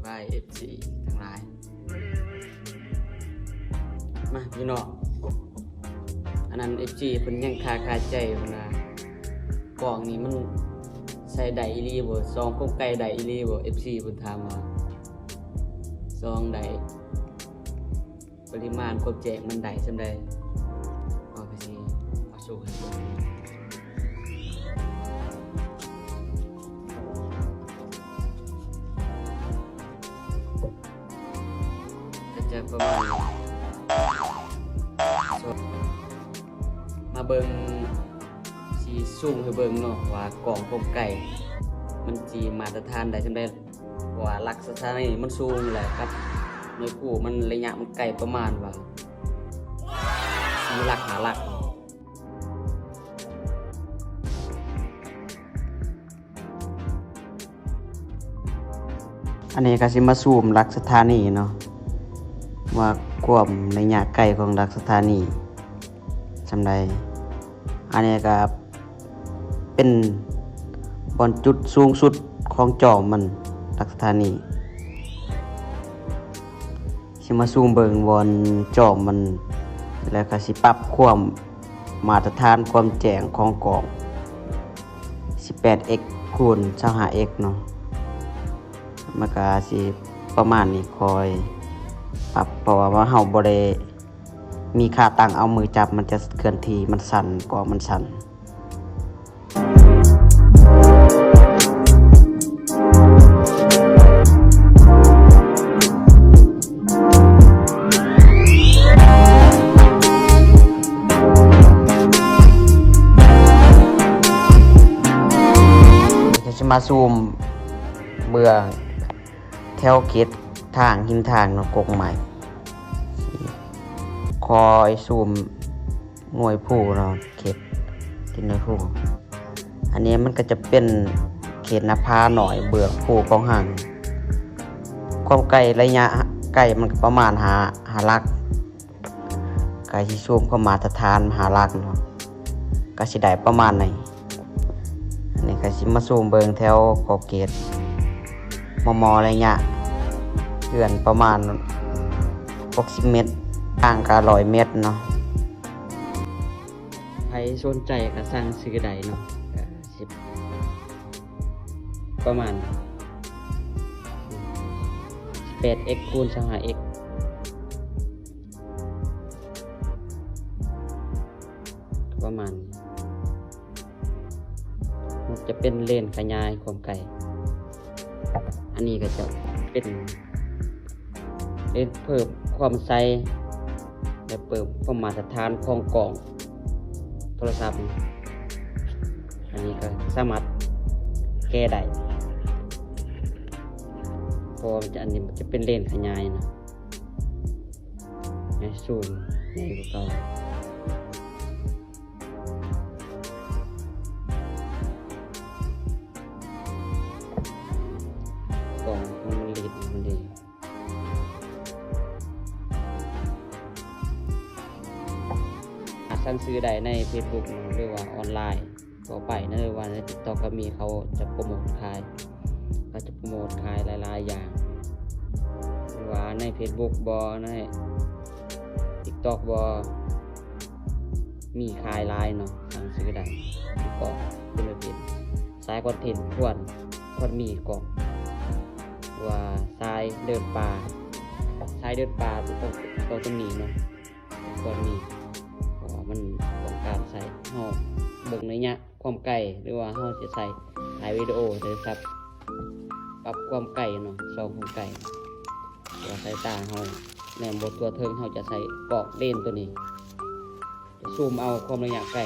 ບາຍ ເອັຟຊີ ທັງຫຼາຍ ມາພີ່ນ້ອງ ອັນນັ້ນ ເອັຟຊີ ເພິ່ນຍັງຄາຄາໃຈວ່າ ກ້ອງນີ້ມັນໃຊ້ໄດ້ອີ່ຫຼີບໍ່ ສ່ອງຄວາມໄກໄດ້ອີ່ຫຼີບໍ່ ເອັຟຊີ ເພິ່ນຖາມວ່າ ສ່ອງໄດ້ ປະລິມານຄວາມແຈ້ງມັນໄດ້ສ່ຳໃດ ເຮົາກະຊິມາຊູມໃຫ້ເບິ່ງ ກະຈະປະມານນີ້ ມາເບິ່ງ ຊິຊູມໃຫ້ເບິ່ງເນາະວ່າກ້ອງຄວາມໄກ ມັນຊິມາດຕະຖານໄດ້ສ່ຳໃດ. ເພາະວ່າຫຼັກສະຖານີມັນສູງແຫຼະ ກັບໜ່ວຍພູມັນໄລຍະມັນໄກປະມານວ່າສີ່ຫຼັກຫ້າຫຼັກ. ອັນນີ້ກະຊິມາຊູມຫຼັກສະຖານີເນາະ ວ່າຄວາມໄລຍະໄກຂອງຫຼັກສະຖານີສ່ຳໃດ. ອັນນີ້ກະ ເປັນບ່ອນຈຸດສູງສຸດຂອງຈອມມັນ ຫຼັກສະຖານີ ຊິມາຊູມເບິ່ງບ່ອນຈອມມັນ ແລ້ວກະຊິປັບຄວາມມາດຕະຖານຄວາມແຈ້ງຂອງກ້ອງ ສິບແປດເອັກ ຄູນ ຊາວຫ້າເອັກ ເນາະ ມັນກະຊິປະມານນີ້ ຄ່ອຍປັບ ເພາະວ່າເຮົາບໍ່ໄດ້ ມີຂາຕັ້ງ ເອົາມືຈັບ ມັນຈະເຄື່ອນທີ່ ມັນສັ່ນ ເກາະມັນສັ່ນ. ດຽວຊິມາຊູມເບື້ອງ ແຖວເຂດທາງ ຮິມທາງເນາະ ກົກໄມ້ ຄ່ອຍຊູມໜ່ວຍພູເນາະ ເຂດ ເຂດໜ່ວຍພູ. ອັນນີ້ມັນກະຈະເປັນເຂດໜ້າຜານ້ອຍ ເບື້ອງພູກອງຮັງ ຄວາມໄກໄລຍະໄກມັນກະປະມານຫ້າ ຫ້າຫຼັກ. ກະຊິຊູມເຂົ້າມາດຕະຖານຫ້າຫຼັກເນາະ ກະຊິໄດ້ປະມານນີ້. ອັນນີ້ກະຊິມາຊູມເບິ່ງແຖວຂອບເຂດ ມໍ່ໆ ໄລຍະເຮືອນປະມານຫົກສິບເມັດ ທາງກະຮ້ອຍເມັດເນາະ. ໃຜສົນໃຈກະສັ່ງຊື້ໄດ້ເນາະ ກະຊິປະມານແປດເອັກ ຄູນ ຊາວຫ້າເອັກ ປະມານ ມັນຈະເປັນເລນຂະຫຍາຍຄວາມໄກ. ອັນນີ້ກະຈະເປັນເລນເພີ່ມຄວາມໃສ ແລະ ເພີ່ມຄວາມມາດຕະຖານຂອງກ້ອງໂທລະສັບ. ອັນນີ້ກະສາມາດແກ້ໄດ້ ເພາະວ່າອັນນີ້ມັນຈະເປັນເລນຂະຫຍາຍນະ. ໃຫ້ຊູມໃຫຍ່ກວ່າເກົ່າ ກ້ອງມັນລີດມັນດີ. ອາດສັ່ງຊື້ໄດ້ໃນເຟສບຸກ ຫຼືວ່າອອນລາຍ ທົ່ວໄປເນາະ ຫຼືວ່າໃນຕິກຕັອກກະມີ ເຂົາຈະໂປຣໂມດຂາຍ ເຂົາຈະໂປຣໂມດຂາຍຫຼາຍໆຢ່າງ ຫຼືວ່າໃນເຟສບຸກບໍ ໃນຕິກຕັອກບໍ ມີຂາຍຫຼາຍເນາະ ສັ່ງຊື້ໄດ້. ກະເປັນປະເພດສາຍຄອນເທັນ ຄວນ ຄວນມີກະ ຫຼືວ່າສາຍເດີນປ່າ ສາຍເດີນປ່າຕ້ອງ ຕ້ອງ ຕ້ອງມີເນາະ. ຄວນມີ ເພາະວ່າມັນຕ້ອງການໃຊ້ ເຮົາເບິ່ງໄລຍະຄວາມໄກ ຫຼືວ່າເຮົາຈະໃຊ້ຖ່າຍວິດີໂອ ໂທລະສັບ ປັບຄວາມໄກເນາະ ສ່ອງຄວາມໄກ ເພາະວ່າສາຍຕາເຮົາແນມບໍ່ທົ່ວເຖິງ ເຮົາຈະໃຊ້ກອກເລນໂຕນີ້ ຈະຊູມເອົາຄວາມໄລຍະໄກ